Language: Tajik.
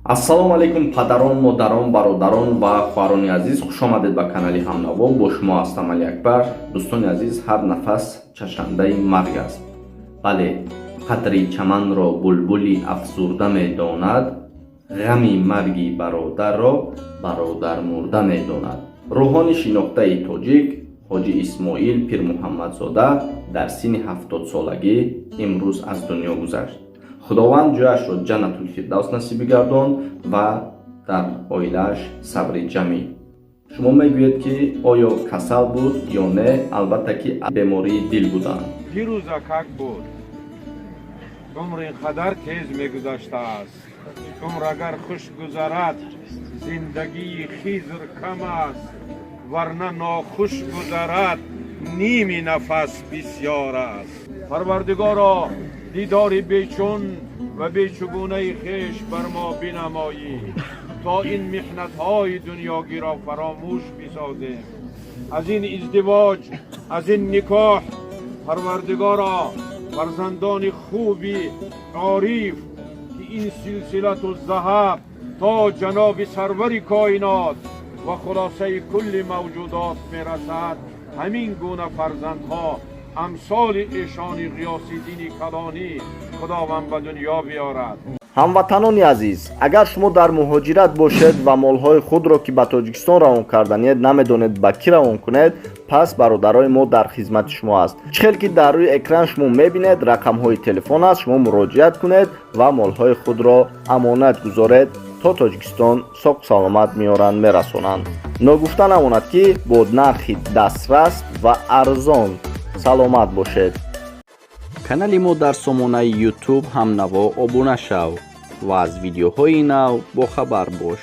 Ассалому алайкум, падарон, модарон, бародарон ва хоҳарони азиз! Хушомадед ба канали Ҳамнаво. Бо шумо ҳастам Алиакбар. Дӯстони азиз, ҳар нафас чашандаи марг аст. Бале, қадри чаманро булбули афсурда медонад, ғами марги бародарро бародармурда медонад. Рӯҳони шинохтаи тоҷик Ҳоҷи Исмоил Пирмуҳаммадзода дар синни 70-солагӣ имрӯз аз дунё гузашт. Худованд ҷояшро Ҷаннатулфирдавс насиб бигардон ва дар оилааш сабри ҷамил. Шумо мегӯед, ки оё касал буд ё не? Албатта, ки бемории дил буданд. Дирӯзакак буд. Умр ин қадар тез мегузаштааст. Умр агар хуш гузарад, зиндагии Хизр кам аст, варна нохуш гузарад, ними нафас бисёр аст. Парвардигоро, дидори бечун ва бечугунаи хеш бар мо бинамоӣ, то ин меҳнатҳои дунёгиро фаромӯш бисозем. Аз ин издивоҷ, аз ин никоҳ, Парвардигоро, фарзандони хуби ориф, ки ин силсилату заҳаб то ҷаноби сарвари коинот ва хулосаи кулли мавҷудот мерасад, ҳамин гуна фарзандҳо амсоли эшони Ғиёсиддини Калонӣ Худованд ба дунё биёрад. Ҳамватанони азиз, агар шумо дар муҳоҷират бошед ва молҳои худро, ки ба Тоҷикистон равон карданиед, намедонед ба кӣ равон кунед, пас бародарои мо дар хизмати шумо аст. Чӣ хел ки дар рӯи экран шумо мебинед, рақамҳои телефон аст. Шумо муроҷиат кунед ва молҳои худро амонат гузоред, то Тоҷикистон соқу саломат меоранд, мерасонанд. Ногуфта намонад, ки бо нархи дастрас ва арзон. Саломат бошед. Канали мо дар сомонаи Ютуб «Ҳамнаво» обуна шав ва аз видеоҳои нав бохабар бош.